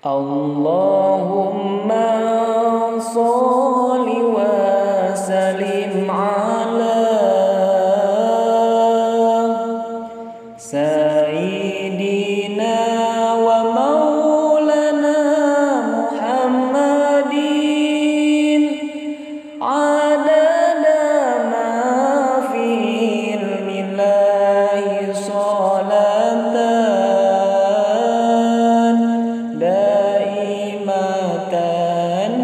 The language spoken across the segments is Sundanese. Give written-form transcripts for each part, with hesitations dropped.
Allahumma sholli wa sallim ala sayyidina wa maulana Muhammadin adada ma fi ilmillahi sholatan daimatan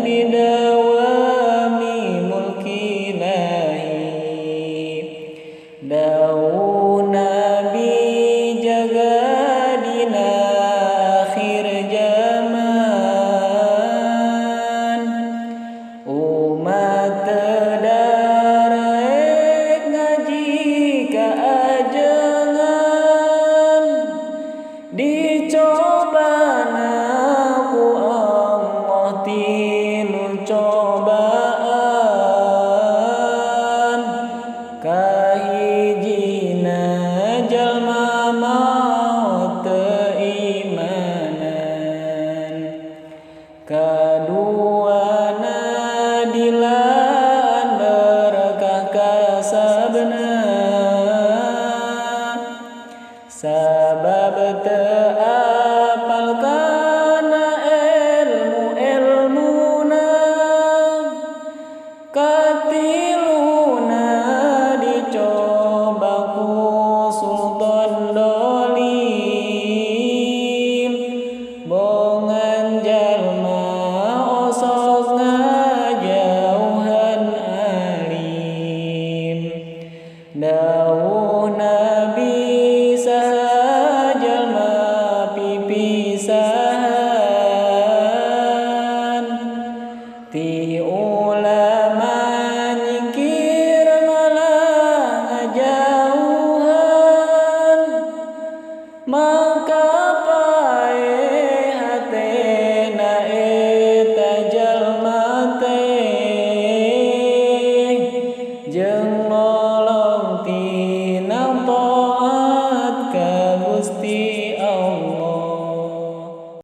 bidawami mulkilahi. Dawu Nabi jaga dina akhir zaman, umat terdarek ngaji keajengan, dicoba ku Allah tilu cobaan, kahijina jalma maot teimanan, kaduana dilan berkah kasabna, sabab teu